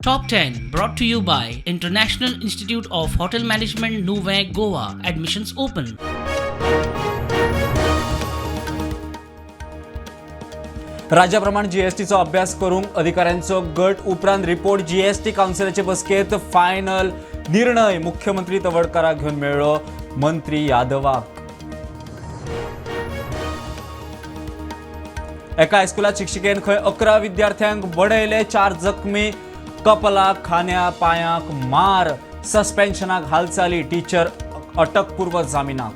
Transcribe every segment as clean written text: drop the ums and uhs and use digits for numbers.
Top 10 brought to you by International Institute of Hotel Management, Nuvem, Goa. Admissions open. राज्याप्रमाण जीएसटीचो अभ्यास करूंक अधिकाऱ्यांचो गट उपरांत रिपोर्ट जीएसटी कावन्सिलाचे बसकेत फायनल निर्णय मुख्यमंत्री तवडकाराक घेवन मेळ्ळो मंत्री यादवाक. एका हायस्कुलात शिक्षिकेन खंय 11 विद्यार्थ्यांक बडयले, 4 जखमी, कपलाक खांद्या पांयांक मार, सस्पेन्शनाक हालचाली, टिचर अटकपूर्व जामिनाक.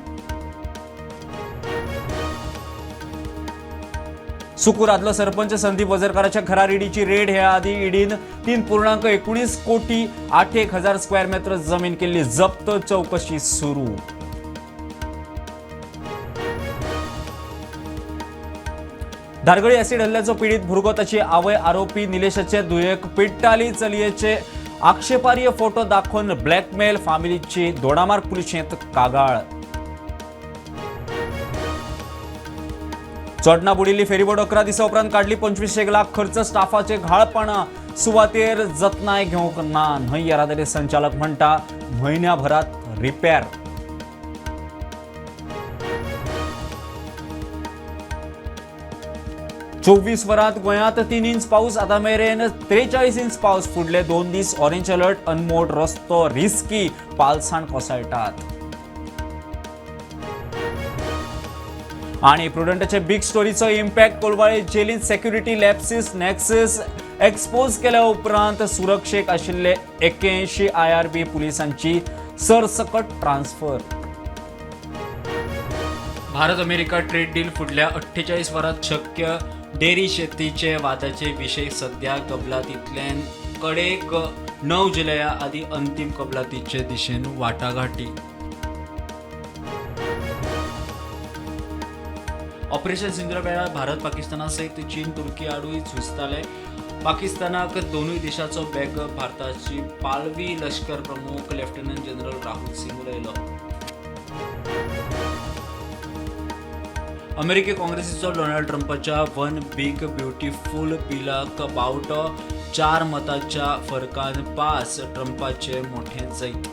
सुकूर आदलो सरपंच संदीप वझरकाराच्या घरार ईडीची रेड. ह्या आदी ईडीन 3.19 कोटी 8,000 स्क्वेअर मीटर जमीन केल्ली जप्त, चौकशी सुरू. धारगळी ऍसिड हल्ल्याचो पीडित भुरगो ताची आवय आरोपी निलेशाचे दुयेक पिडटाली. चलयेचे आक्षेपार्ह फोटो दाखोवन ब्लॅकमेल, फामिलीची दोडामार्ग पुलिशेंत कागाळ. चोडणा बुडिल्ली फेरीबोट 11 दिसां उपरांत काडली. 25 लाख खर्च, स्टाफाचे घाळपणा, सुवातेर जतनाय घेवंक ना. न्हंय येरादारी संचालक म्हणटा म्हयन्याभरात रिपेर. 24 वरांत गोंयांत 3 इंच पावस, आतां मेरेन 43 इंच पावस. फुडले 2 दीस ऑरेंज अलर्ट. अनमोड रस्तो रिस्की, पालसाण कोसळटात. आणि प्रुडंटाचे बिग स्टोरीचो इम्पॅक्ट. कोलवाळे जेलींत सेक्युरिटी लॅप्सीस नॅक्सीस एक्सपोज केल्या उपरांत सुरक्षेक आशिल्ले 81 IRB पुलिसांची सरसकट transfer. Bharat America trade deal फुडल्या 48 वरांत शक्य. डेअरी शेतीचे वादाचे विशय सध्या कबलातींतल्यान कडेक. 9 जुलया आदी अंतीम कबलातीचे दिशेन वाटाघाटी. ऑपरेशन सिंदूरा वेळार भारत पाकिस्ताना सयत चीन तुर्की आडूय झुजताले. पाकिस्तानाक दोनूय देशाचो बॅकअप. भारताची पालवी लश्कर प्रमुख लेफ्टनंट जनरल राहुल सिंग उलयलो. अमेरिकी काँग्रेसीचो डोनाल्ड ट्रंपाच्या वन बिग ब्युटिफूल बिलाक बावटो, 4 मतांच्या फरकान पास. ट्रंपाचे मोठे जैत.